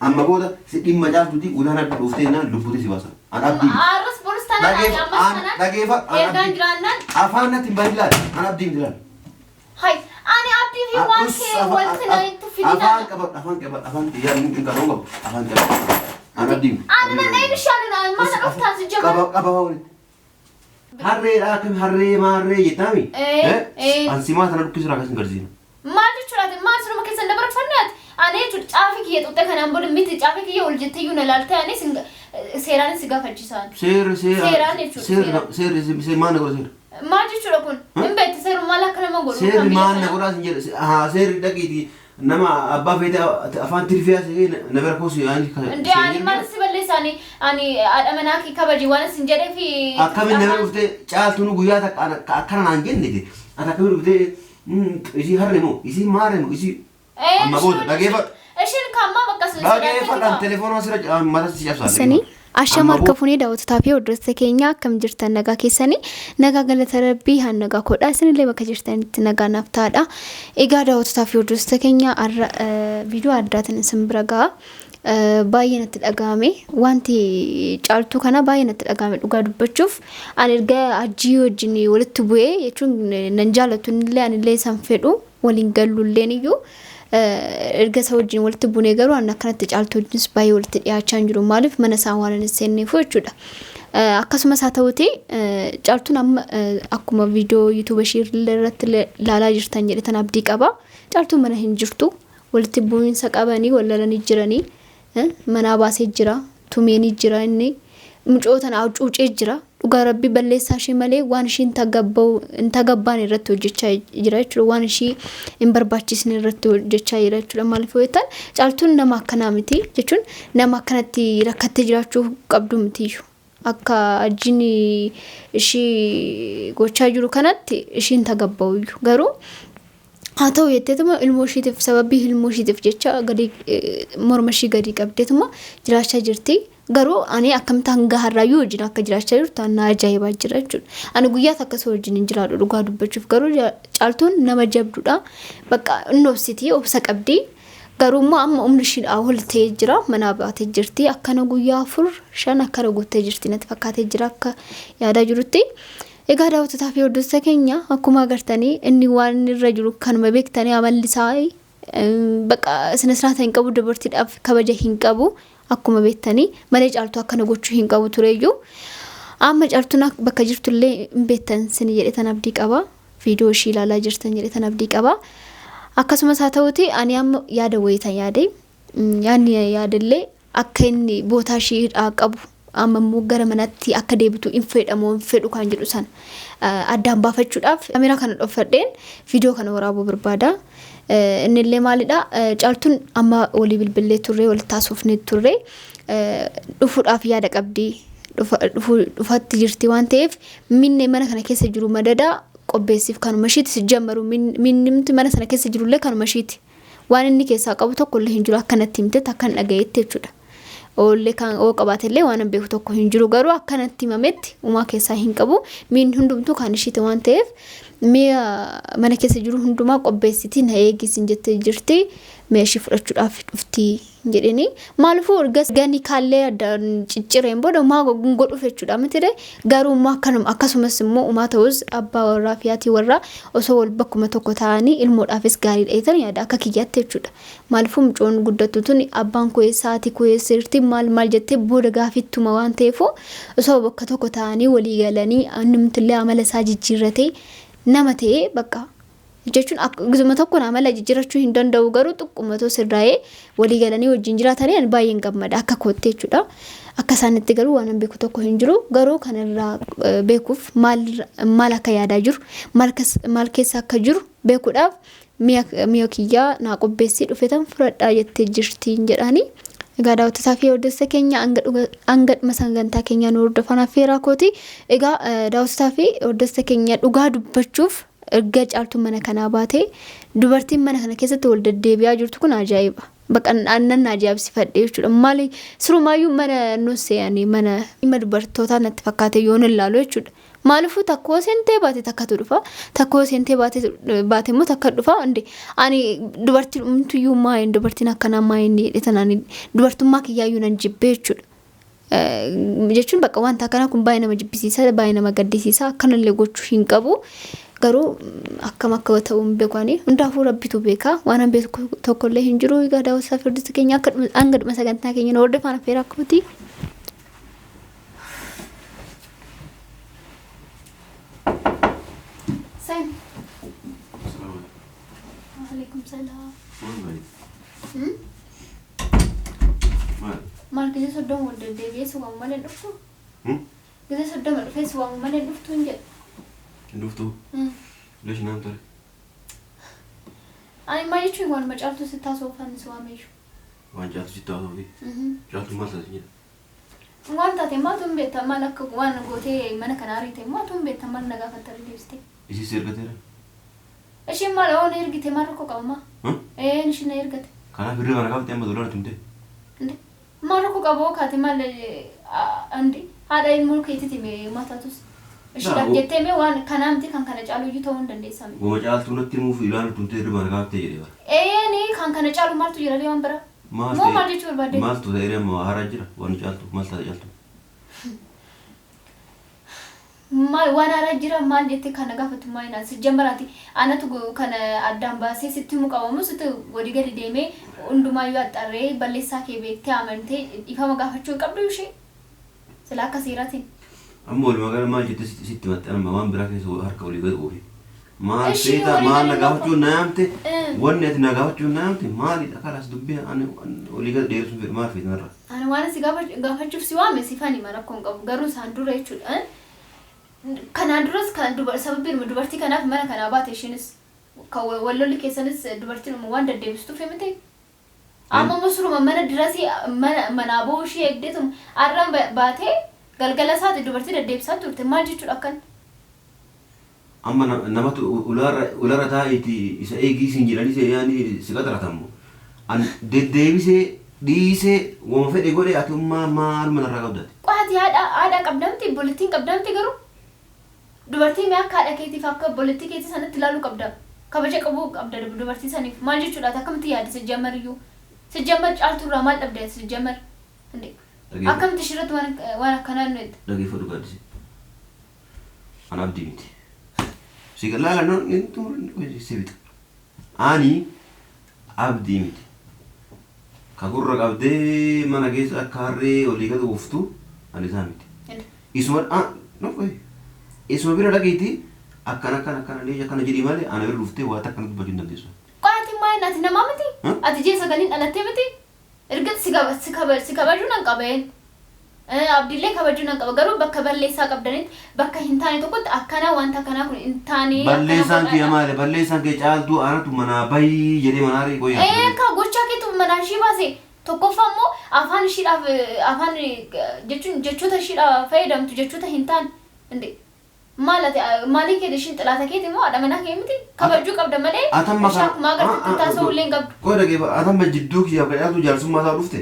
Amma booda si dhimma caaltuuti ulaan adda dhuftee naan lubbuuti si baasa. An abdii miti. Arras borus taanaan ani Dhageeffa ammas an taanaan dhageeffa an ergaan abdii. jiraannaan Afaan natti hin bahin laal. An abdii miti laal. Hay ani abdii fi waan Us kee walitti na itti fidii afaan taana. qabadhu afaan qabadhu afaan yaa hin qabu qabu afaan qabadhu. An abdii miti. Ani nan dhayni shaanu na maal na dhuftaan si Qaba jabaa. qaba walitti. Harreedha akkami harree maarree jettaami. Ee, ee. An simaa tana dhukkisuraa akkas hin garsiinu. Maal jechuudha ati maal sinuma keessan dabarfanne ati ani jechuudha caafii kiyya xuqxe kanaan booda miti caafii kiyya ol jettee iyyuu na laaltee ani sin seeraan si gaafachiisaan. Seerri seera Seeraan jechuudha, seerri seeraan. seerri seerri maal na godha seerri. Maal jechuudha kun hin beekte seeruma maal akka nama godhu Seerri kan biyya maal na sanaa. godhaa sin jedhe haa seerri dhaqiiti nama abbaa feete afaan tirfiyaa seerri na bira koosi ani Indee ani maal si balleessa ani ani haadha manaa kee kabaji waan sin jedhee fi Akkamiin na bira dhuftee caaltuun guyyaa takka akkana naan jenne ati akkamiin dhuftee isii harre moo isii maarre moo isii amma booda dhageeffadhu. Isheen kaammaa bakka sun Dhageeffadhaan telefoona sira mataa si cabsaa. Sanii ashama harka fuunee daawwattotaa fi hordoftoota keenya akkam jirtan nagaa keessanii nagaa galata rabbii haan nagaa koodha isinillee bakka jirtanitti nagaa naaf ta'aadha. Egaa daawwattotaa fi hordoftoota keenya har'a viidiyoo addaatiin isin bira ga'a. Baay'ee natti dhaga'ame wanti caaltuu kana baay'ee natti dhaga'ame dhugaa dubbachuuf ani erga hajjii wajjin walitti bu'ee jechuun nan jaalatu illee anillee isaan fedhu waliin gallulleen iyyuu erga isa wajjin walitti bunee garuu ani akkanatti caaltuu wajjinis baay'ee walitti dhiyaachaa hin jiru maaliif mana isaa waan hin seenneef jechuudha. Akkasumas haa ta'uti caaltuun amma akkuma viidiyoo yuutuuba ishii irratti ilaalaa jirtan jedhetan abdii qaba. Caaltuun mana hin jirtu walitti bu'iinsa qabanii wal lolanii jiranii manaa baasee jira tumeenii jira inni mucoo tana hacuucee jira dhugaa rabbii balleessaa ishee malee waan ishii hin tagabbaan irratti hojjechaa jira jechuudha waan ishii hin barbaachisne irratti hojjechaa jira jechuudha maaliif yoo jettan caaltuun nama akkanaa miti jechuun nama akkanatti rakkattee jiraachuu qabdu mitiyyuu akka ajjiin ishii gochaa jiru kanatti ishiin tagabba'uyyuu garuu haa ta'u jetteetuma ilmoo ishiitiif sababii ilmoo ishiitiif jecha gadi morma ishii gadi qabdeetuma jiraachaa jirti. Garuu ani akkamitti hanga har'aayyuu wajjin akka jiraachaa jirtu na ajaa'ibaa jira jechuudha. Ani guyyaa takka isa wajjin hin jiraadhu dhugaa dubbachuuf garuu caaltuun nama jabduudha. Bakka inni obsiti obsa qabdi. Garuu immoo amma humni ishiidhaa ol ta'ee jira manaa baatee jirti. Akkana guyyaa 4 5 akkana guuttee jirti natti fakkaatee jira akka yaadaa jirutti. Egaa daawwattotaa fi hordoftoota keenya akkuma agartanii inni waan irra jiru kanuma beektanii amalli isaa bakka sina siraata hin qabu dubartiidhaaf kabaja hin qabu akkuma beektanii malee caaltuu akkana gochuu hin qabu tureyyuu. Amma caaltuun bakka jirtullee hin beektan sini jedhetan abdii qaba. Viidiyoo ishii ilaalaa jirtan jedhetan abdii qaba. Akkasumas haa ta'uti ani amma yaada wayitan yaade yaadni yaadallee akka inni bootaa ishii hidhaa qabu amma immoo gara manatti akka deebitu hin fedha moo hin fedhu kan jedhu sana addaan baafachuudhaaf kaameeraa kana dhofadheen viidiyoo kana waraabuu barbaada. Inni illee maalidha caaltuun amma walii bilbillee turre walitti haasofnee turre dhufuudhaaf yaada qabdi dhufatti jirti waan ta'eef minne mana kana keessa jiru madadaa qopheessiif kanuma ishiiti si jammaru minnimti mana sana keessa jirullee kanuma ishiiti. Waan inni keessaa qabu tokko illee hin jiru akka natti himtetti akkan dhagayetti jechuudha. Oollee kan oo qabaate illee waan an beeku tokko hin jiru garuu akka natti himametti uumaa keessaa hin qabu. Miin hundumtuu kan ishiiti waan ta'eef mi'a mana keessa jiru hundumaa qopheessitii na eegisin jettee jirti. Mi'a ishii fudhachuudhaaf dhufti jedhini. Maaliifuu erga gani kaallee addaan ciccireen booda maa godhuuf jechuudha miti garuu immoo akkanuma akkasumas immoo umaa ta'us abbaa warraa fi haati warraa osoo wal bakkuma tokko ta'anii ilmoodhaafis gaariidha jetan yaada akka kiyyaatti jechuudha. Maaliifuu mucoon guddattu tuni abbaan koo eessa haati koo eessa jirti maal maal jettee booda gaafittuma waan ta'eefu osoo bakka tokko ta'anii walii galanii innumtillee amala isaa jijjiirratee nama ta'ee bakka jechuun gizuma tokkoon amala jijjiirachuu hin danda'u garuu xiqquma otoo sirraa'ee walii galanii wajjin jiraatanii ani baay'een gammada akka kootti jechuudha. Akka isaanitti garuu waan beeku tokko hin jiru garuu kanarraa beekuuf maal maal akka yaadaa jiru maal keessa akka jiru beekuudhaaf mi'a kiyyaa naa qopheessii dhufetan fudhadhaa jettee jirtiin jedhaanii. Egaa daawwattotaa fi hordoftoota keenya hanga dhuma sagantaa keenyaa nu hordofan affeeraa kooti. Egaa daawwattotaa fi hordoftoota keenya dhugaa dubbachuuf erga caaltuun mana kanaa baatee dubartiin mana kana keessatti wal deddeebi'aa jirtu kun ajaa'iba. Bakka aannan na ajaa'ibsifadhe jechuudha. Maali sirumaayyuu mana nu se'anii mana dhimma dubartootaa natti fakkaate yoon ilaalu jechuudha. Maaliifuu takkoo seentee baate takkatu dhufa. Takkoo seentee baate baate immoo takka dhufa. Inde ani dubartii dhumtuyyuu maayin dubartiin akkanaa maayin jedhe tanaan dubartummaa kiyyaayyuu nan jibbee jechuudha. Jechuun bakka wanta akkanaa kun baay'ee nama jibbisiisa, baay'ee nama gaddisiisa. Akkanallee gochuu hin qabu. Garuu akkam akka ta'u hin beeku ani. Hundaafuu rabbitu beeka. Waan an beeku tokkollee hin jiru. Egaa daawwattoota fi hordoftoota keenya akka hanga dhuma sagantaa keenya nu hordofaan affeeraa kooti. Sen. Waalaikum salaam. Maal? Maal gisee 30 wal deddeebi'ee si waamu malee hin dhuftu? Gisee 30 dhufee si waamu malee hin dhuftu hin jedhu. Hin dhuftu? Leesh naam tole. Ani maal jechuun waanuma caaltuu sitti haasa'uufan si waameeyyu. Waan caaltu sitti haasa'uufi? Caaltuun maal taate jedha? Waan taate maaltu hin beekta maal akka waan gootee mana kana ariite maaltu hin beekta maal na gaafatta deebistee. Isii si ergateera? Ishiin maal oo na ergite maal rakkoo qaba maa? Ee ishiin na ergate. Kanaaf hirriba na kaaftee amma doolaara tumtee? Maal rakkoo qaba hoo kaate maal andi haadha ilmoo keetiiti mee mataatus. Ishiidhaaf jettee mee waan kanaa miti kan kana caalu iyyuu ta'uu hin dandeessa mee. Wama caaltuu natti himuuf ilaala tumtee hirriba na kaaftee jedhee bara. Eeni kan kana caalu maaltu jira ree waan biraa? Maal Moo ta'e maal jechuu barbaadde? Maaltu ta'e ree amma haaraa jira waan caaltu maal taate caaltu? Maal waan haaraa jira maal jettee kana gaafatu maal naan sijjamaraati anatu kana addaan baasee sitti himu qabamu sitti walii gadi deemee hundumaayyuu axxarree balleessaa kee beektee amantee dhiifama gaafachuu hin qabdu ishee sila akka seeraatiin. Amma walumaa gala maal jettee sitti himatte amma waan biraa keessa harka walii gadi oofe. Maal Ishii feeta walii maal na gadi gaafachuun na yaamte Eh. wanni ati na gaafachuun na yaamte maalidha kalaas dubbii ani walii gadi dheerisuun fedhu maal feeta narraa. Ani waan si gaafachuuf si waame sifan hima rakkoo hin qabu garuu isaan dura jechuudha. Kanaan duras kan sababiinuma dubartii kanaaf mana kanaa baate ishiinis kan wal lolli keessanis dubartiinuma waan deddeebistuuf miti. Amma immoo suruma mana dirasii mana manaa bahuu ishee eegdeetuma har'aan baatee galgala isaati dubartii deddeebisaa turte maal jechuudha akkan. Amma namatu ulaarra ulaarra taa'iiti isa eegii siin jedhanii si yaani si qaxaratammo. An deddeebisee dhiisee wama fedhe godhe ati ummaa maal manarraa qabdati. Qo'ati haadha haadha qabdamti obboleettiin qabdamti garuu dubartii mee akka haadha keetiif akka obboleettii keetii sanatti ilaaluu qabda. Kabaja qabuu qabda dubartii saniif maal jechuudha ati akkamitti yaadde sijjamariyyuu sijjamar caaltuurraa maal dhabde ati sijjamar akkamitti ishirratti waan waan akkanaa nu jette. Dhageeffadhu gaaddise. An abdii miti. Si laala no si bixa. Ani abdii miti. Ka gurra qabdee mana keessa akka harree olii gad ooftu ani isaa miti. Isuma ah no qoy. Isuma bira dhaqiiti akkana akkana akkana leesha akkana jedhii malee ana bira dhuftee waa takka dubbachuu hin dandeessu. Qo'ati maal ati namaa miti? Ati ji'a sagaliin dhalattee miti? Erga si kabajuu nan qaba een. Abdiillee kabajuu nan qaba garuu bakka balleessaa qabdanitti bakka hin taane tokkotti akkanaa wanta akkanaa kun hin taane akkana Balleessaan kiyya godhaadha. maali? Balleessaan kee caaltuu anatu manaa bayii jedhee manaa ari'e qoyyaa. Ee akka gochaa keetu manaa ishii baase tokkoffaa immoo afaan ishiidhaaf afaan jechuun jechoota ishiidhaaf fayyadamtu jechoota hin taane inde maal ati maalii keeti ishiin xilaata keeti immoo haadha manaa kee miti kabajuu qabda malee Atamma ishee akkuma agartutti taasisuu illee hin qabdu. Qoy dhageeffa atamma jidduu kiyyaaf ka caaltuu jaarsummaa isaa dhufte.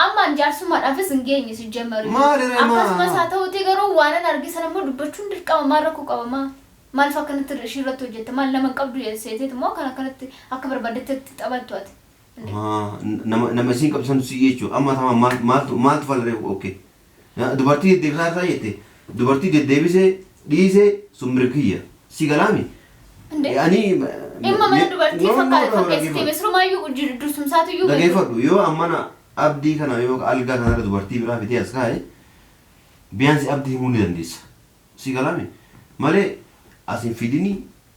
Ammaan jaarsummaadhaafis hin geenye si jammaru. Maali ree maa? Akkasumas haa ta'uutii garuu waanan arge sana immoo dubbachuun dirqama maal rakkoo qaba maa? Maaliif akkanatti ishii irratti hojjetta maal nama hin qabdu seeteet immoo kan akkanatti akka barbaadetti itti taphattu ati. Maa nama nama isiin qabdu santu si jechuudha. Amma tama maal maaltu maaltu fala ree okay. Dubartii deddeebisaa irraa jette dubartii deddeebisee dhiisee sun mirkiyya si galaami. Inde Ani dhimma mana dubartii No, no, no, fakkeessitee dhageeffadhu. misrumaayyuu dursumsaatuyyuu Dhageeffadhu yoo ammana abdii kana yoo algaa kanarra dubartii biraa fidee as kaa'e biyaansi abdii himuu ni dandeessa. Si galaami malee as hin fidini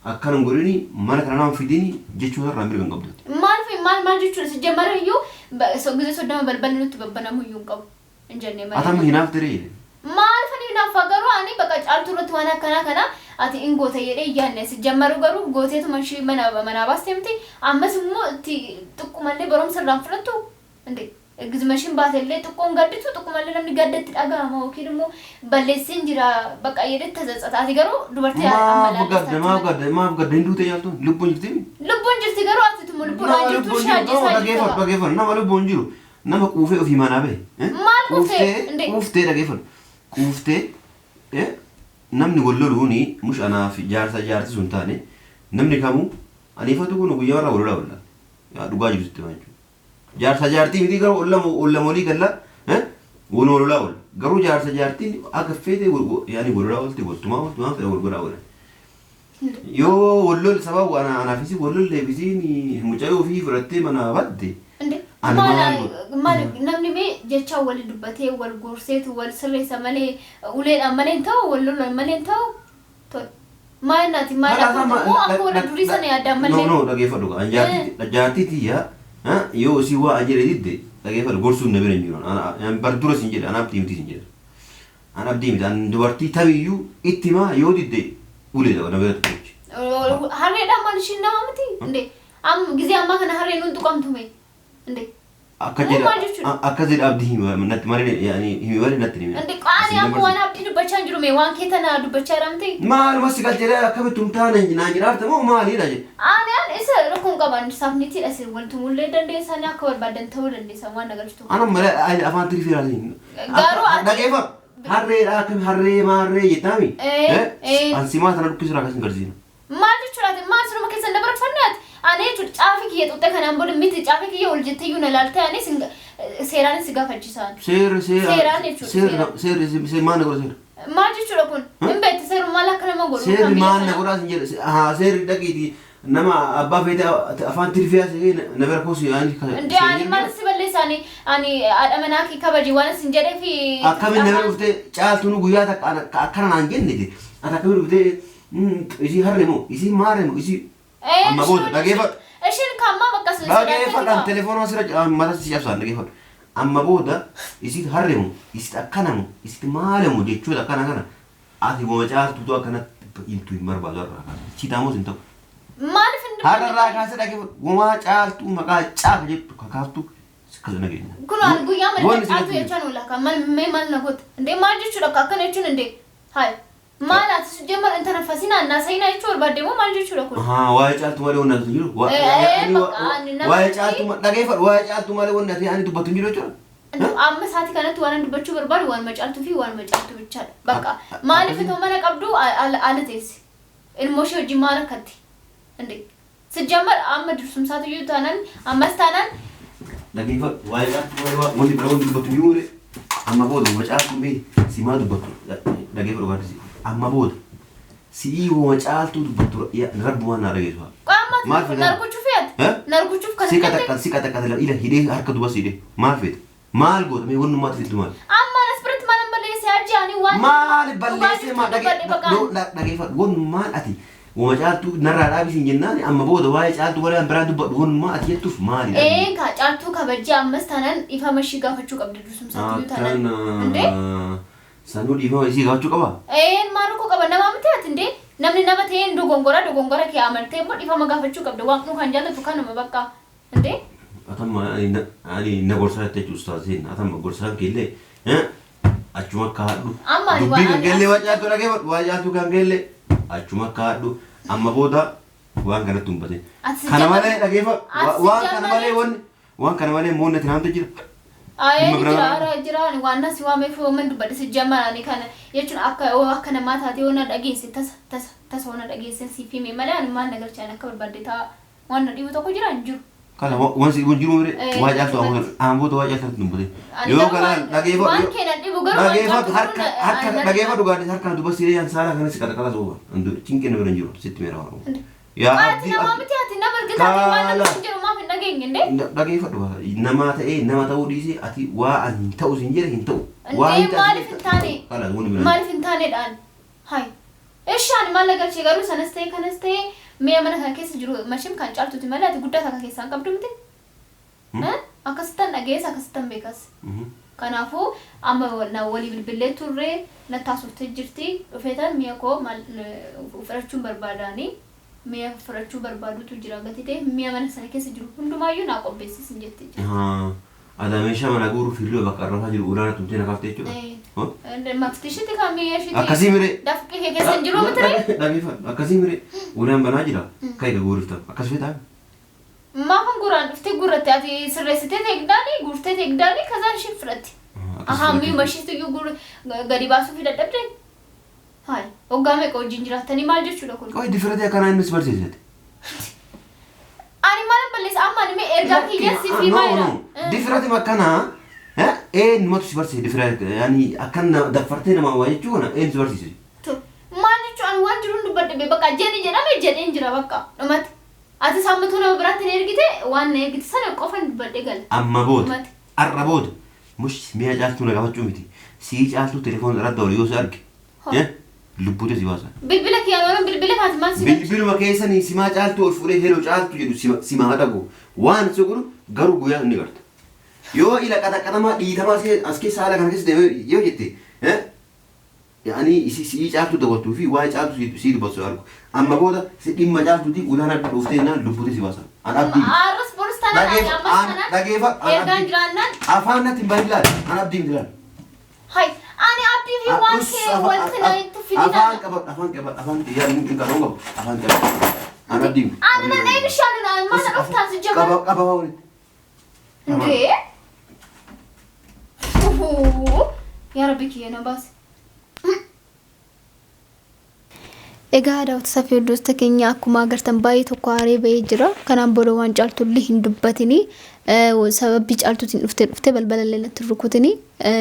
akkana hin godhini mana kana nama fidini jechuu irraa mirga hin qabdu. Maal fi maal maal jechuudha si jammara iyyuu gisee 30 balballi nutti babbanamu iyyuu hin qabu hin jennee malee. Atama hinaaf tiree. Maal fani hinaaffaa garuu ani bakka caaltuu irratti waan akkanaa kana ati hin goote jedhee hin yaadne si jammaru garuu gooteetuma ishii mana manaa baaste miti ammas immoo itti xiqqumallee barumsa irraan fudhattu inde gizuma ishiin baate illee xiqqoon gadditu xiqqumallee namni gadda itti dhaga'ama yookiin immoo balleessiin jira bakka jedhee tazazzata ati garuu dubartii amma Maaf gadda maaf gadda maaf gadda hin duute caaltuun lubbuun jirti. Lubbuun jirti garuu ati tuma lubbuudhaan Nama jirtu lubbuun ishee jiru ajjeesaa jirta. dhageeffadhu dhageeffadhu nama lubbuun jiru nama quufee ofii manaa bahe. Maal quuftee? Quuftee quuftee dhageeffadhu quuftee Namni wal loluuni mush anaaf jaarsa jaarti sun taane namni kamuu aniifatu kun guyyaa warra wal lolaa oolla. Yaa dhugaa jiru sitti himaa jechuudha. Jaarsa jaartii miti garuu olla molii galla wal lolaa oolla. Garuu jaarsa jaartiin akka feete yaani wal lolaa oolti waltumaa oolti waan fedhe wal godhaa oolan. Yoo wal lol sababa anaafis wal lolleef isiin mucayyoo ofii fudhattee manaa badde. እንዴ Ani maal maal maal namni mee jecha wal dubbatee wal gorseetu wal sirreessa malee uleedhaan malee hin ta'u, wal lolaan malee hin ta'u. Tole. Maal naati maal akka moo akka warra durii sana yaadaan malee. No, no, dhageeffadhu. An jaartii tiyya yoo isii waa jedhe didde, dhageeffadhu, gorsuun na bira hin jiru. An bar dura sin jedhe, an abdii miti sin jedhe. An abdii miti. An dubartii tamiyyuu itti himaa, yoo didde ulee na bira tuqechi. Harreedhaan maal ishiin nama miti? እንዴ am ጊዜ ammaa kana harreen hun tuqamtu mee? እንዴ Akka Moo jedha maal jechuudha? Akka jedha abdii himi natti malee, yaani himi malee natti himi. እንዴ qaani amma waan abdii dubbachaa hin jiru mee, waan kee tana dubbachaa jira miti? Maaluma si galchee akkamitti humtaane naan jedhaarta moo maalidha jedhe. Ani an isa rakkoon qaban saafnitiidha, isin wal tumullee dandeessan, akka barbaadan ta'uu dandeessan, waan agarsiistu. Ana malee afaan tirifeeraatiin. Garuu ati- Dhageeffadhu. Harreedha, akkami harree maarree jettaami? Eh. An simaa tana dhukkisuraa akkasin garsiisa. Maal jechuudha? Maal sinuma keessan dabarfanne ati? Ani jechuudha caafii kiyya xuxxe kanaan booda miti caafii kiyya ol jettee iyyuu na laaltee ani seeraan si gaafachiisaan. Seerri seera. Seeraan jechuudha, Seerri seeraan. seerri seerri maal na godha seerri? Maal jechuudha kun? Hin beekte seeru maal akka nama godhu? Seerri kan biyya maal na kanaa. godhaa sin jedhe. Haa, seerri dhaqiiti nama abbaa feete afaan tirfee asii na bira koosu yaani. እንዴ ani maal si balleessa? Ani haadha manaa kee kabaji waan sin jedhee fi. Akkamiin na bira dhuftee caaltuun guyyaa takka akkana naan jenne ati akkamiin dhuftee isii harre moo isii maarre moo isii amma booda dhageeffadhu. Isheen kaammaa bakka sun. Dhageeffadhaan telefoona asirra mataa si cabsaan, dhageeffadhu. Amma booda isii harre moo isii akkana moo isii maale moo jechuudha akkana kana ati goma caaltuutu akkanatti himtu hin barbaadu har'a kaasee. Siitaamoos hin ta'u. Maaliif hin Har'a irraa kaasee dhageeffadhu. Gomaa caaltuu maqaa caafa jettu kakaaftu akkas nageenya. Kun ani guyyaa malee Wanni caaltuu si jechaan oola kan maal mee maal na goota? እንዴ maal jechuudha akka akkana jechuun? እንዴ hayi maal ati jemma intanafasinaa naasayinaa jechuu barbaadde moo maal jechuudha kun? Ahaa, waa'ee caaltuu malee wanni ati hin jiru. Bakka ani nama Waa'ee caaltuu dhageeffadhu, waa'ee caaltuu malee wanni ati ani dubbatu hin jiru jechuudha. Amma sa'aatii kanatti waan ani dubbachuu barbaadu waan macaaltuu fi waan macaaltuu bichaadha. Bakka maaliif itoo mana qabdu ala teessi? Ilmoo ishee wajjin maal akkatti? እንዴ ስጀመር amma dursumsaatu iyyuu taanaan ammas taanaan. Dhageeffadhu, waa'ee caaltuu malee wanni biraa wanni dubbatu hin jiru. Amma booda wama caaltuu mee simaa dubbattu, dhageeffadhu gaadisi. Amma booda si'ii wama caaltuu dubbattu rabbi waan naa dhageessu. Qaama Maal fedhan? narguchuuf yaad? Eh? Narguchuuf kan Si hojjette? qaxaqqan si qaxaqqan ila hidhee harka duba si hidhee maal feete? Maal goota mee wannummaatti fiddu maal? Amma as biratti maal balleessee hajji ani waan Maal balleessee maal dubbadhe bakka dhageeffadhu, wannummaan ati wama caaltuu narraa dhaabisiin jennaan amma booda waa'ee caaltuu malee biraan dubbadhu wannummaa ati jettuuf maali? Ee ka caaltuu kabajjee ammas taanaan ifama ishii gaafachuu qabdi dursumsaatu iyyuu taanaan. እንዴ Akkana sanuu dhiifama isii gaafachuu qaba? Ee, maal rakkoo qaba? Nama miti ati? እንዴ namni nama ta'ee dogongora dogongora kee amaltee immoo dhiifama gaafachuu qabda, waaqnu kan jaallatu kanuma bakka እንዴ. Atamma ani na gorsaa jettee jechuun ustaaziin atamma gorsaan keellee achuma akka haadhu. Amma ani Dubbii waan- kan geellee waa caaltuu dhageeffadhu, waa caaltuu kan geellee achuma akka haadhu, amma booda waan kanatti hin batin. Ati si Kana jaalladhu- malee dhageeffadhu Ati si waan kana malee jaalladhu- wanni waan kana malee moonna tinaamtu jira. Ayee Dhimma biraa- jira jira, ani waan nasi waameef man dubbadhe. Si jammarani kana jechuun akka akka namaa taatee yoo na dhageesse, tasa tasa tasa yoo na dhageesse siif hime malee ani maal na galchaan akka barbaadde ta'a, waan na dhibu tokko jira hin jiru. Kala waan si jiru mire waa caaltuu amma booda waa caaltuu hin batin. Ani Yoo garuu kanaan dhageeffadhu. waan kee na dhibu garuu waan Dhageeffadhu caaltuu harka garuu harka na- dhageeffadhu gaadis harka duba siree yan saala kanas qaxaqaxa sooba. Cinqee na bira hin jiru sitti meera waan. Yaa Ati abdii namaa miti ati, nama erga taatee waan Kaala. namni hin jiru maaf hin dhageenye indee? Dhageeffadhu, namaa ta'ee nama ta'uu dhiisee ati waa ani hin ta'u sin jedhe hin ta'u. Waa Indee maaliif hin taane? Kala wanni bira. Maaliif hin taaneedhaan? Hai. Ishaan maal agarsiise garuu sanas ta'e kanas ta'e mi'a mana kana keessa jiru mashim kan caaltuti malee ati guddaa takka keessaa hin qabdu miti. Akkasittan dhageessa, akkasittan beekas. Kanaafuu amma na walii bilbilee turre, na taasiftee jirti, dhufeetan mi'a koo maal fudhachuun barbaadaani. Mi'a fudhachuu barbaadutu jira gatii ta'e mi'a mana sana keessa jiru hundumaayyuu naa qopheessisin jettee jirti. Adaa meeshaa mana guuruuf hirriba bakka arrafaa jiru ulaana tumtee na kaaftee jechuudha. Maftishitti kan mi'a ishiitti. Akkasii miree. Dafqi kee keessa hin jiru miti ree? Dhageeffadhu, akkasii miree ulaan banaa jira kan egaa guuruuf ta'u akkas feetaa. Maafan guraan dhuftee gurratte, ati sirreessitee teegdaanii guurtee teegdaanii kazaan ishee fudhatti. Ahaa, mi'uma ishiitti iyyuu gadi baasuu fi dadhabde. Hayi waggaa meeqa wajjin jiraattanii maal jechuudha kun? Qoy difirate akkanaa inni si barsiisate. Ani maalan balleessa amma ani mee ergaa kiyya siif himaa No, jira. no. Difirate akkanaa eenyumatu si barsiise difirate yaani akkan daffartee namaa waa jechuu kana eenyu si barsiise? Maal jechuun ani waan jiruun dubbadhe bee bakka jedhi jedhame jedheen jira bakka dhumatti. Ati saammatuu nama biraatti na ergite waan na ergite sana qofan dubbadhe gala. Amma booda Dhumatti. arra booda mush mi'a caaltuu na gaafachuu miti sii caaltuu telefoon irratti dawwale yoo si arge lubbuutu si baasa. Bilbila kiyyaan oolan bilbila kaati maal si galche? Bilbiluma keessanii simaa caaltuu ol fuudhee heloo caaltuu jedhu simaa dhagu waan si godhu garuu guyyaa ni garta. Yoo ila qaxaqaxamaa dhiitamaa as keessa haala kana keessa deemee yoo jette yaani isi sii caaltuu dawwattuu fi waa'ee caaltuu sii dubbatu argu. Amma booda si dhimma caaltuuti ulaan adda dhuftee naan lubbuutu si baasa. An abdii miti. Arras borus taanaan ani ammas taanaan Dhageeffa an ergaan abdii. jiraannaan Afaan natti hin bahin laal. An abdii miti laal. Hay ani abdii fi waan kee walitti na itti Afaan fidinaan. qabadhu afaan qabadhu afaan yaa inni qaroon qabu afaan qabadhu. An abdii miti. Ani nan eegishaan mana dhuftaan si jabaa. Qaba qaba walitti. እንዴ yaa rabbi kiyya na baase. Egaa daawwattoota fi hordoftoota keenya akkuma agartan baay'ee tokko aaree bahee jira. Kanaan booda waan caaltullee hin dubbatini. Sababii caaltuutiin dhuftee dhuftee balbala illee natti hin rukutini.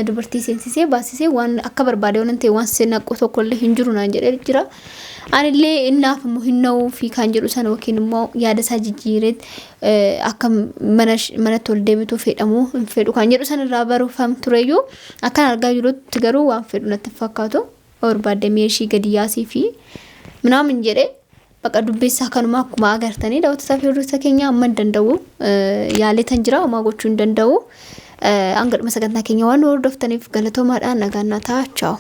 Dubartii seensisee baasisee waan akka barbaade waan ta'e waan naqu tokkollee hin jiru naan jedhee jira. Anillee innaaf immoo hin na'uu fi kan jedhu sana yookiin immoo yaada isaa jijjiiree akka manatti ol deebituu fedhamu hin fedhu kan jedhu sana irraa baruufam tureyyuu akkan argaa jirutti garuu waan fedhu natti hin fakkaatu. Barbaadde mi'a ishii gadi yaasii fi minaamin jedhee baqa dubbisaa kanuma akkuma agartanii daawwattoota fi hordoftoota keenya amma hin danda'u yaaletan jira homaa gochuu hin danda'u. Hanga dhuma sagantaa keenya waan nu hordoftaniif galatoomaadhaan nagaan naa ta'a. Chaaw.